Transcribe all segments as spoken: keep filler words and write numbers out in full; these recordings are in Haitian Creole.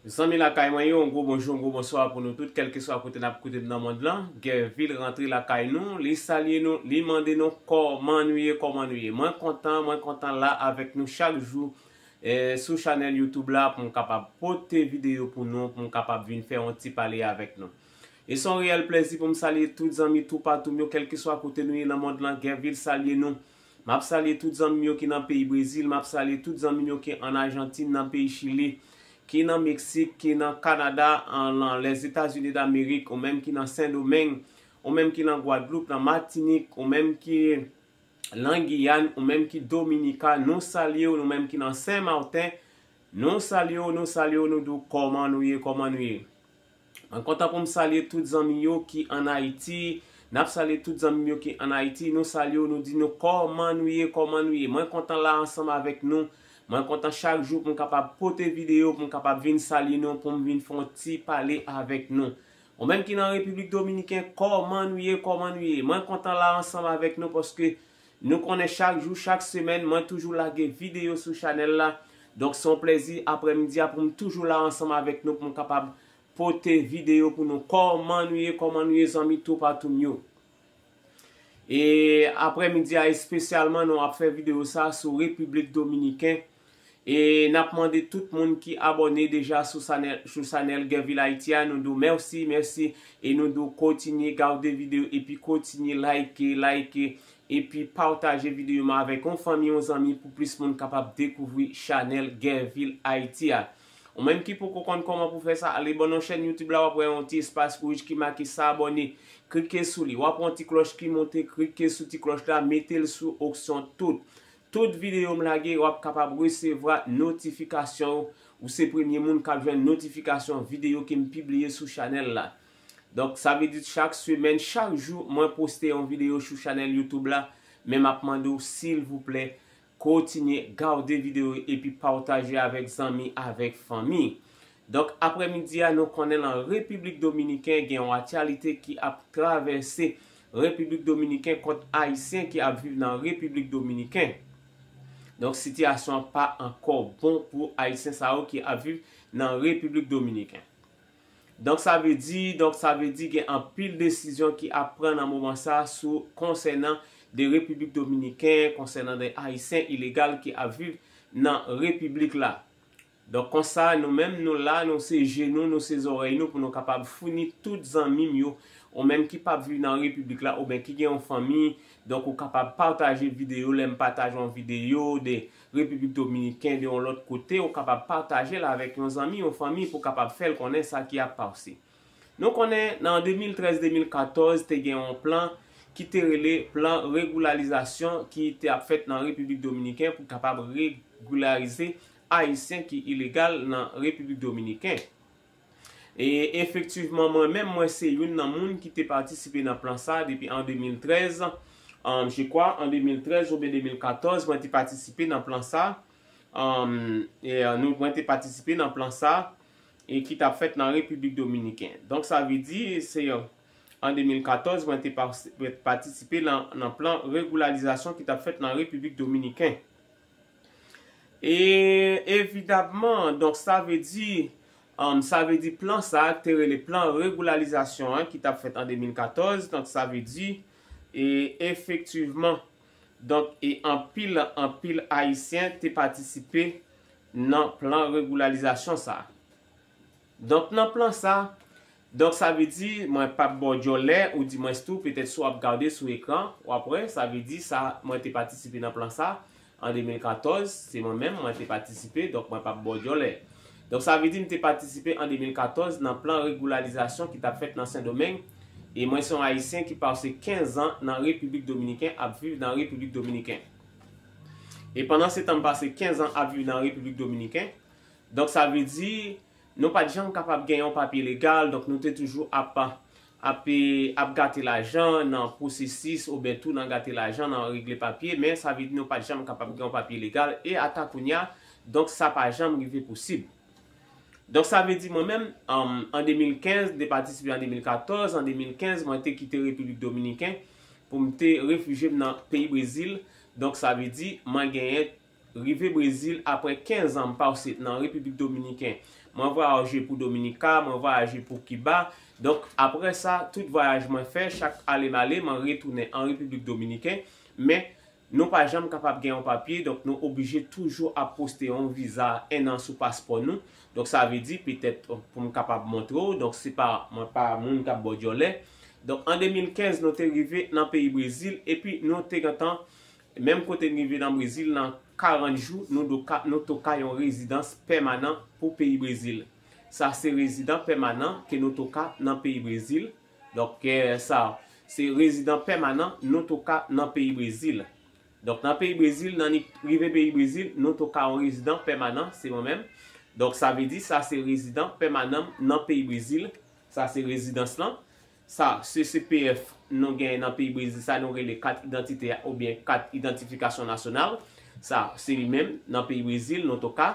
Zanmi lakay mwen yo, yon gwo bonjou, yon gwo bonswa pou nou tout, kèlkeswa kote n ap koute m nan mond lan. Gèvil rantre lakay nou, li salye nou, li mande nou kòman nou ye, kòman nou ye. Mwen kontan, mwen kontan la avèk nou chak jou, eh, sou chanèl YouTube la pou m kapab pote videyo pou nou, pou m kapab vin fè yon ti pale avèk nou. E se yon reyèl plèzi pou m salye tout zanmi toupatou m yo, kèlkeswa kote nou ye nan mond lan, Gèvil salye nou. M ap salye tout zanmi m yo ki nan peyi Brezil, m ap salye tout zanmi m yo ki ann Ajantin, nan peyi Chili, ki nan Meksik, ki nan Kanada, an, nan Lèzetazini Damerik, ou menm ki nan Sendomeng, ou menm ki nan Gwadloup, nan Matinik, ou menm ki nan Giyàn, ou menm ki Dominika, nou salye w, nou menm ki nan Sen Maten, nou salye w, nou salye w, nou di w kòman nou ye, kòman nou ye. Mwen kontan pou m salye tout zanmi yo ki ann Ayiti. N ap salye tout zanmi yo ki ann Ayiti. Nou salye w, nou di nou kòman nou ye, kòman nou ye. Mwen kontan la ansanm avèk nou. Mwen kontan chak jou pou m kapab pote videyo, pou m kapab vin salye nou, pou m vin fè yon ti pale avèk nou. Ou menm ki nan Repiblik Dominiken, kòman nou ye, kòman nou ye? Mwen kontan la ansanm avèk nou paske nou konnen chak jou, chak semèn, mwen toujou lage videyo sou chanèl la. Donk, se yon plèzi aprèmidi a pou m toujou la ansanm avèk nou, pou m kapab pote videyo pou nou. Kòman nou ye? Kòman nou ye, zanmi toupatou m yo? E aprèmidi a espesyalman, nou ap fè videyo sa sou Repiblik Dominiken. E n ap mande tout moun ki abòne deja sou chanèl, sou chanèl Gèvil Ayiti a, nou di w mèsi, mèsi. E nou di w kontinye gade videyo epi kontinye like, like, epi pataje videyo m avèk yon fanmi, yon zanmi, pou plis moun kapab dekouvri chanèl Gèvil Ayiti a. Ou menm ki poko konn kòman pou fè sa, ale bò nan chèn YouTube la, w ap wè yon ti espas wouj ki make s'abonner. Klike sou li. W ap wè yon ti klòch ki monte, klike sou ti klòch la, mete l sou opsyon tout. Tout videyo m lage, w ap kapab resevwa notifikasyon yo. Ou se premye moun k ap jwenn notifikasyon videyo ke m pibliye sou chanèl la. Donk, sa vle di chak semèn, chak jou, mwen poste yon videyo sou chanèl YouTube la, men m ap mande w, silvouplè, kontinye gade videyo epi pataje avèk zanmi, avèk fanmi. Donk, aprèmidi a, nou konnen nan Repiblik Dominiken, gen yon aktyalite ki ap travèse Repiblik Dominiken kont Ayisyen ki ap viv nan Repiblik Dominiken. Donk, sitiyasyon an pa ankò bon pou Ayisyen sa yo ki ap viv nan Repiblik Dominiken. Donk, sa vle di, donk, sa vle di gen anpil desizyon ki ap pran nan moman sa a sou konsènan de Repiblik Dominiken, konsènan de Ayisyen ilegal ki ap viv nan Repiblik la. Donk, konsa, nou menm, nou la, nou se je nou, nou se zòrèy nou pou nou kapab founi tout zanmi m yo, ou menm ki p ap viv nan Repiblik la, oubyen ki gen yon fanmi, donk ou kapab pataje videyo, lè m pataje yon videyo de Repiblik Dominiken, de yon lòt kote, ou kapab pataje l avèk yon zanmi, yon fanmi pou kapab fè l konnen sa ki ap pase. Nou konnen nan de mil trèz de mil katòz, te gen yon plan ki te rele plan regilalizasyon ki te ap fèt nan Repiblik Dominiken pou kapab regilarize Ayisyen ki ilegal nan Repiblik Dominiken. E efektivman, mwen menm, mwen se youn nan moun ki te patisipe nan plan sa depi an de mil trèz. Um, je kwa, an de mil trèz oubyen de mil katòz, mwen te patisipe nan plan sa. Um, e, uh, nou, mwen te patisipe nan plan sa e ki t ap fèt nan Repiblik Dominiken. Donk, sa vle di, se, uh, an de mil katòz, mwen te pa-, patisipe nan, nan plan regilalizasyon ki t ap fèt nan Repiblik Dominiken. E evidamman, donk, sa vle di, um, sa vle di plan sa a te rele plan regilalizasyon an ki t ap fèt an de mil katòz. Donk, sa vle di, e efektivman, donk, e anpil, anpil Ayisyen te patisipe nan plan regilalizasyon sa a. Donk, nan plan sa, donk, sa vle di, mwen p ap ba w dyòlè, ou di mwen tou, petèt si w ap gade sou ekran, w ap wè, sa vle di sa, mwen te patisipe nan plan sa, an de mil katòz, se mwen menm, mwen te patisipe, donk, mwen p ap ba w dyòlè. Donk, sa vle di, m te patisipe an de mil katòz nan plan regilalizasyon ki t ap fèt nan Sendomeng, e mwen se yon Ayisyen ki pase kenz an nan Repiblik Dominiken, ap viv nan Repiblik Dominiken. E pandan se tan m pase kenz an ap viv nan Repiblik Dominiken, donk, sa vle di, nou pa t janm kapab gen yon papye legal, donk, nou te toujou ap, ap, ap gate lajan nan pwosesis oubyen tou nan gate lajan nan regle papye, men sa vle di nou pa t janm kapab gen yon papye legal, e ata kounye a, donk, sa pa janm rive posib. Donk, sa vle di mwen menm, um, an de mil kenz, m te patisipe an de mil katòz, an de mil kenz, mwen te kite Repiblik Dominiken pou m te refijye m nan peyi Brezil. Donk, sa vle di, mwen genyen Rive Brezil, apre kenz an m pase nan Repiblik Dominiken, mwen vwayaje pou Dominika, mwen vwayaje pou Kiba. Donk, apre sa, tout vwayaj mwen fè, chak ale m ale, mwen retounen an Repiblik Dominiken. Men, nou pa janm kapab gen yon papye, donk nou oblije toujou ap poste yon viza en an sou paspò nou. Donk, sa vle di, petèt, pou m kapab montre w, donk se pa, mwen pa moun k ap ba w dyòlè. Donk, an de mil kenz, nou te rive nan peyi Brezil, epi nou te gentan, menm kote n rive nan Brezil, nan karant jou, nou doka, nou toka yon rezidans pèmanan pou peyi Brezil. Sa se rezidan pèmanan ke nou toka nan peyi Brezil. Donk, eh, sa, se rezidan pèmanan nou toka nan peyi Brezil. Donk, nan peyi Brezil, nan ni rive peyi Brezil, nou toka yon rezidan pèmanan, se mwen menm. Donk, sa vle di, sa se rezidan pèmanan nan peyi Brezil. Sa se rezidans lan. Sa, se C C P F nou genyen nan peyi Brezil, sa nou rele kat idantite a oubyen kat idantifikasyon nasyonal. Sa, se li menm, nan peyi Brezil, nou toka.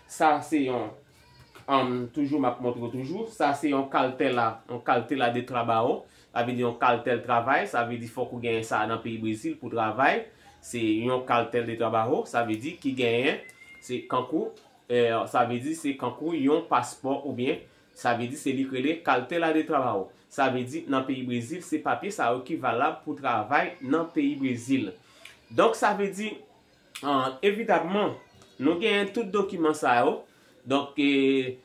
Sa, se yon, um, toujou, m ap montre w toujou. Sa, se yon kaltèla, yon kaltèla de trabajo. Sa vle di yon kaltèl travay. Sa vle di fòk ou genyen sa nan peyi Brezil pou travay. Se yon kaltèl de trabajo. Sa vle di ki genyen, se kankou, eh, sa vle di se kankou yon paspò oubyen sa vle di se li k rele kaltèla de trabajo. Sa vle di nan peyi Brezil, se papye sa yo ki valab pou travay nan peyi Brezil. Donk, sa vle di, ah, evidamman, nou genyen tout dokiman sa yo. Donk, e,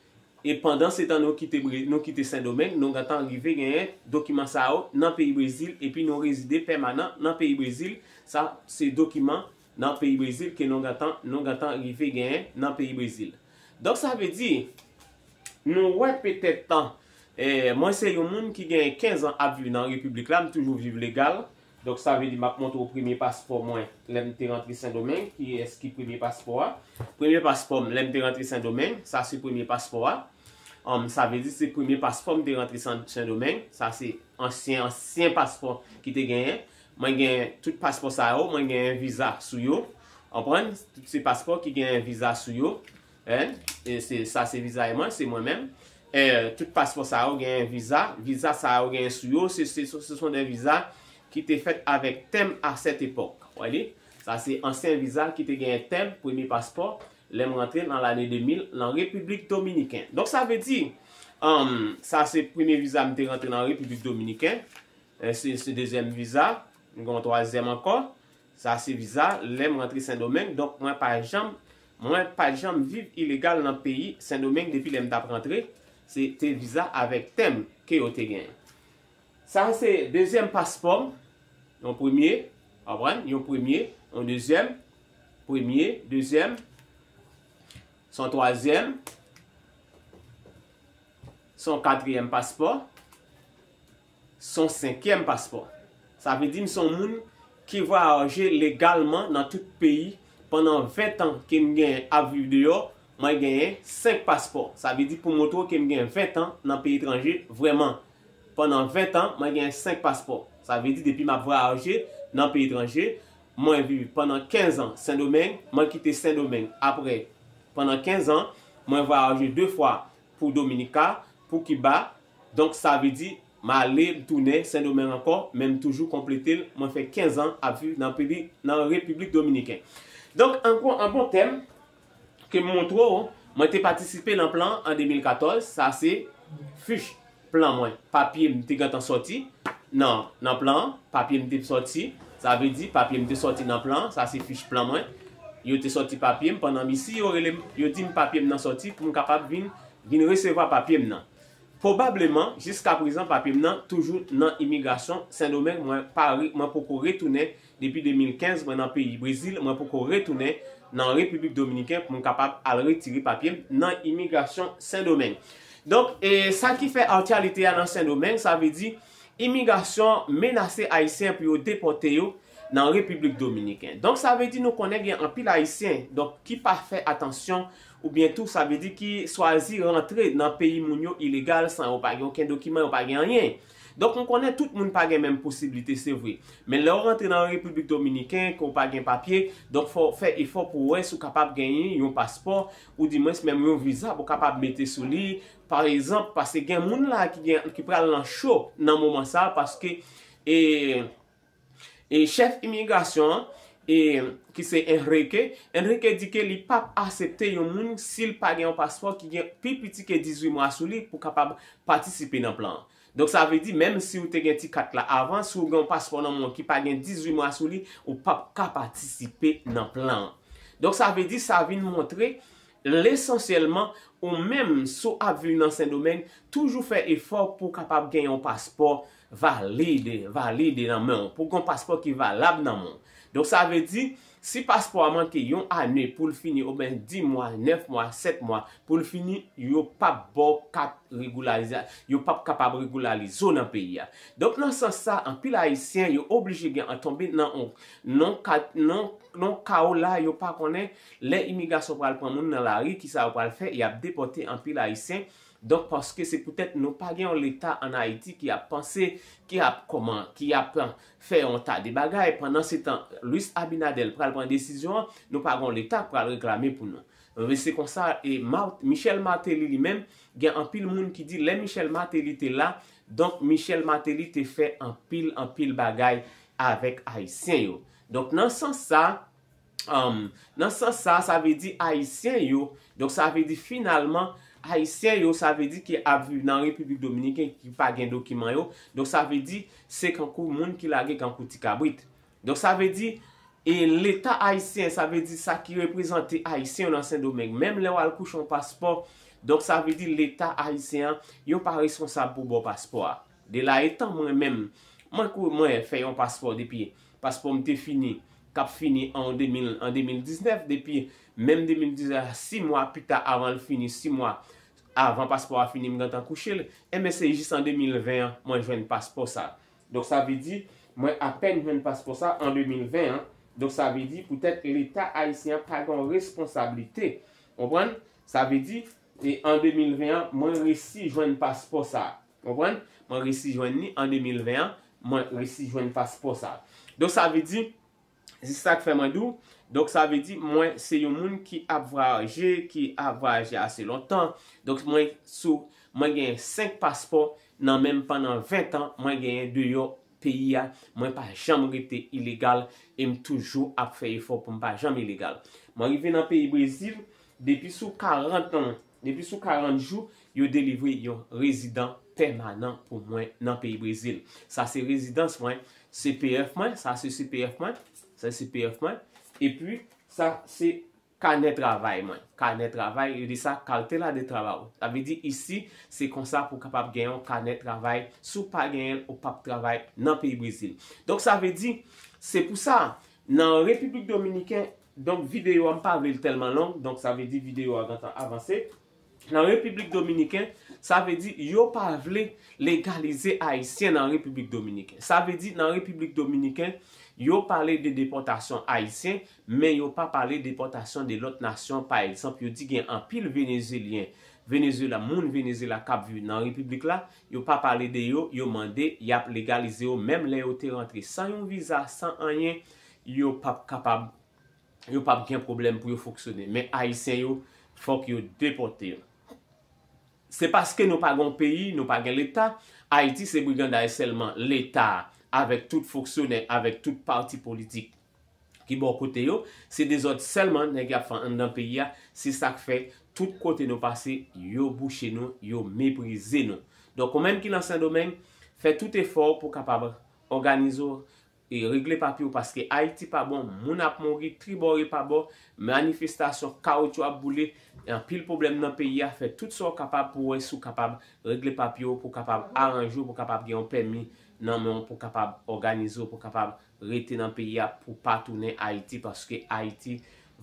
e pandan se tan nou kite Bre-, nou kite Sendomeng, nou gentan rive genyen dokiman sa yo nan peyi Brezil, epi nou rezide pèmanan nan peyi Brezil. Sa, se dokiman nan peyi Brezil ke nou gentan, nou gentan rive genyen nan peyi Brezil. Donk, sa vle di, nou wè petèt, eh, mwen se yon moun ki gen kenz an ap viv nan repiblik la, m toujou viv legal. Donk, sa vle di, m ap montre w premye paspò mwen, lè m te rantre Sendomeng, kiyès ki premye paspò a. Premye paspò m, lè m te rantre Sendomeng, sa se premye paspò a. Um, sa vle di, se premye paspò m te rantre Sen-, Sendomeng. Sa se ansyen, ansyen paspò ki te genyen. Mwen gen tout paspò sa yo, mwen gen viza sou yo. Konprann? Tout se paspò ki gen viza sou yo. Hein? E se, sa se viza e mwen, se mwen menm. E, tout paspò sa yo gen viza. Viza sa yo gen sou yo, se, se, ce sont des visas qui étaient faits avec thème à cette époque. Wè li? Sa se ansyen viza ki te gen tèm, premye paspò, lè m rantre nan lane de mil nan Repiblik Dominiken. Donk, sa vle di, um, sa se premye viza m te rantre nan Repiblik Dominiken. E, se, se dezyèm viza. M gen yon twazyèm ankò. Sa se viza lè m rantre Sendomeng. Donk, mwen pa janm, mwen pa janm viv ilegal nan peyi Sendomeng depi lè m t ap rantre. Se te viza avèk tèm ke yo te genyen. Sa se dezyèm paspò m. Yon premye, w konprann? Yon premye, yon dezyèm, premye, dezyèm, se yon twazyèm, se yon katriyèm paspò, se yon senkyèm paspò. Sa vle di m se yon moun ki vwayaje legalman nan tout peyi pandan ven tan ke m gen ap viv deyò, mwen genyen senk paspò. Sa vle di pou montre w ke m gen ven tan nan peyi etranje vrèman. Pandan ven tan, mwen gen senk paspò. Sa vle di depi m ap vwayaje nan peyi etranje, mwen viv pandan kenz an Sendomeng, mwen kite Sendomeng apre. Pandan kenz an, mwen vwayaje de fwa pou Dominika, pou Kiba. Donk, sa vle di, m ale, m tounen Sendomeng ankò, men m toujou konplete l. Mwen fè kenz an ap viv nan peyi, nan Repiblik Dominiken. Donk, an gwo, an bon tèm, ke m montre w, mwen te patisipe nan plan an de mil katòz, sa se fich plan mwen. Papye m te gentan sòti nan, nan plan an, papye m te sòti, sa vle di papye m te sòti nan plan an, sa se fich plan mwen. Yo te sòti papye m, pandan m isi, yo rele m, yo di m papye m nan sòti pou m kapab vin, vin resevwa papye m nan. Pwobableman, jiska prezan, papye m nan toujou nan imigrasyon Sendomeng. Mwen pa re-, mwen poko retounen depi de mil kenz, mwen nan peyi Brezil, mwen poko retounen nan Repiblik Dominiken pou m kapab al retire papye m nan imigrasyon Sendomeng. Donk, e sa ki fè aktyalite a nan Sendomeng, sa vle di imigrasyon menase Ayisyen pou yo depòte yo nan Repiblik Dominiken. Donk, sa vle di nou konnen gen anpil Ayisyen, donk, ki pa fè atansyon, oubyen tou, sa vle di ki swazi rantre nan peyi moun yo ilegal, san yo pa gen okenn dokiman, yo pa gen anyen. Donk, nou konnen tout moun pa gen menm posiblite, se vre. Men lè w rantre nan Repiblik Dominiken, ke w pa gen papye, donk fò w fè efò pou w wè si w kapab genyen yon paspò, oudimwens menm yon viza pou w kapab mete sou li. Pa egzanp, paske gen moun la ki gen, ki pral nan cho nan moman sa, paske, e, e chèf imigrasyon an, e ki se Enrique. Enrique di ke li p ap aksepte yon moun si l pa gen yon paspò ki gen pi piti ke dizuit mwa sou li pou kapab patisipe nan plan an. Donk sa vle di, menm si w te gen ti kat la avan, si w gen yon paspò nan men w ki pa gen dizuit mwa sou li, ou p ap ka patisipe nan plan an. Donk sa vle di, sa vin montre lesansyèlman, ou menm, si w ap viv nan Sendomeng, toujou fè efò pou w kapab gen yon paspò valide, valide nan men w, pou w gen yon paspò ki valab nan men w. Donk sa vle di, si paspò a manke yon ane pou l fini, oubyen dis mwa, nèf mwa, sèt mwa pou l fini, yo p ap ba w kat regilariza-, yo p ap kapab regilarize w nan peyi a. Donk nan sans sa, anpil Ayisyen yo oblije gen an tonbe nan yon, nan ka-, nan, nan kawo la yo pa konnen lè imigrasyon pral pran moun nan lari, kisa yo pral fè, y ap depòte anpil Ayisyen. Donk paske se poutèt nou pa gen yon Leta ann Ayiti ki ap panse, ki ap kòman, ki ap fè yon ta de bagay. Pandan se tan, Luis Abinader pral pran desizyon an, nou pa gen yon Leta k pral reklame pou nou. Men se konsa, e Mar-, Michel Martelly li menm, gen anpil moun ki di lè Michel Martelly te la, donk Michel Martelly te fè anpil, anpil bagay avèk Ayisyen yo. Donk nan sans sa, um, nan sans sa, sa vle di Ayisyen yo, donk sa vle di finalman, Ayisyen yo, sa vle di ki ap viv nan Repiblik Dominiken, ki pa gen dokiman yo, donk sa vle di se kankou moun ki lage kankou ti kabrit. Donk sa vle di, e Leta ayisyen, sa vle di sa ki reprezante Ayisyen yo nan Sendomeng, menm lè w al kouche yon paspò, donk sa vle di Leta ayisyen an, yo pa responsab pou ba w paspò a. De la etan mwen menm, mwen kou-, mwen fè yon paspò depi, paspò m te fini, k ap fini an de mil, an de mil diznèf, depi menm de mil diznèf, sis mwa pita avan l fini, sis mwa avan paspò a fini, m gentan kouche l, enben se jis an de mil ven an, mwen jwenn paspò sa. Donk sa vle di, mwen apèn jwenn paspò sa an de mil ven an. Donk sa vle di, poutèt Leta ayisyen an pa gen yon responsablite. Konprann? Sa vle di, e an de mil ven an, mwen resi jwenn paspò sa. Konprann? Mwen resi jwenn li an de mil ven an, mwen resi jwenn paspò sa. Donk sa vle di, se sa k fè mwen di w. Donk sa vle di, mwen se yon moun ki ap vwayaje, ki ap vwayaje ase lontan. Donk mwen sou, mwen gen senk paspò nan men m pandan ven tan, mwen genyen deyò peyi a, mwen pa janm rete ilegal e m toujou ap fè efò pou m pa janm ilegal. Mwen rive nan peyi Brezil, depi sou karant an, depi sou karant jou, yo delivre yon rezidan pèmanan pou mwen nan peyi Brezil. Sa se rezidans mwen, C P F mwen, sa se C P F mwen, sa se C P F mwen, epi sa se kanè travay mwen. Kanè travay, yo di sa carteira de trabalho. Sa vle di isi, se konsa pou w kapab gen yon kanè travay. Si w pa genyen l, ou p ap travay nan peyi Brezil. Donk sa vle di, se pou sa, nan Repiblik Dominiken, donk videyo a m pa vle l tèlman long, donk sa vle di videyo a gentan avanse. Nan Repiblik Dominiken, sa vle di yo pa vle legalize Ayisyen nan Repiblik Dominiken. Sa vle di nan Repiblik Dominiken, yo pale de depòtasyon Ayisyen, men yo pa pale depòtasyon de lòt nasyon. Pa egzanp, yo di gen anpil Venezelyen, Venezuela, moun Venezuela k ap viv nan Repiblik la, yo pa pale de yo, yo mande y ap legalize yo, menm lè yo te rantre san yon viza, san anyen, yo p ap kapab, yo p ap gen pwoblèm pou yo fonksyone. Men Ayisyen yo, fòk yo depòte yo. Se paske nou pa gen yon peyi, nou pa gen Leta. Ayiti se briganday sèlman Leta a, avèk tout fonksyonè, avèk tout pati politik ki bò kote yo. Se dezòd sèlman nèg y ap fè anndan peyi a. Se sa k fè tout kote nou pase, yo bouche nou, yo meprize nou. Donk, ou menm ki nan Sendomeng, fè tout efò w pou w kapab òganize w, e regle papye w, paske Ayiti pa bon, moun ap mouri tribò e pabò, manifestasyon, kawotchou ap boule, anpil pwoblèm nan peyi a. Fè tout sa w kapab pou w wè si w kapab regle papye w, pou w kapab aranje w, pou w kapab gen yon pèmi nan men w, pou w kapab òganize w, pou w kapab rete nan peyi a, pou w pa tounen Ayiti, paske Ayiti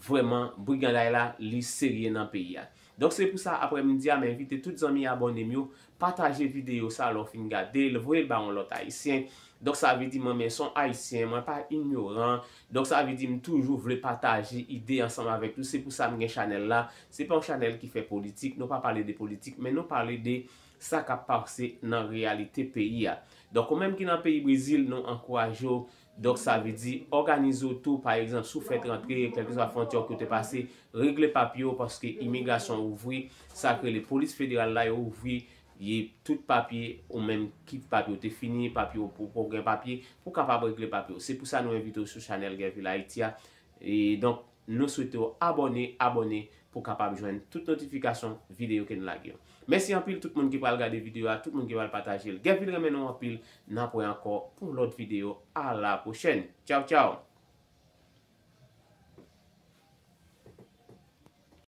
vrèman, briganday la, li serye nan peyi a. Donk se pou sa, aprè midi a, m envite tout zanmi abòne m yo, pataje videyo sa lè w fin gade l, voye l ba yon lòt Ayisyen. Donk sa vle di mwen menm se yon Ayisyen, mwen pa inyoran. Donk sa vle di m toujou vle pataje ide ansanm avèk nou. Se pou sa m gen chanèl la. Se pa yon chanèl ki fè politik, nou pa pale de politik, men nou pale de sa k ap pase nan reyalite peyi a. Donk ou menm ki nan peyi Brezil, nou ankouraje w. Donk sa vle di òganize w tou, pa egzanp, si w fèk rantre, kèlkeswa fwontyè ke w te pase, regle papye w, paske imigrasyon ouvri, sa k rele polis federal la, yo ouvri Ye tout papye, ou menm ki papye w te fini, papye w pou, pou gen papye, pou kapab regle papye w. Se pou sa nou envite w sou chanèl Guerville Haïti a. E donk, nou swete w abòne, abòne pou kapab jwenn tout notifikasyon videyo ke n lage yo. Mèsi anpil tout moun ki pral gade videyo a, tout moun ki pral pataje l. Guerville renmen nou anpil, n ap wè ankò pou lòt videyo. A la pwochèn. Tchaw, tchaw!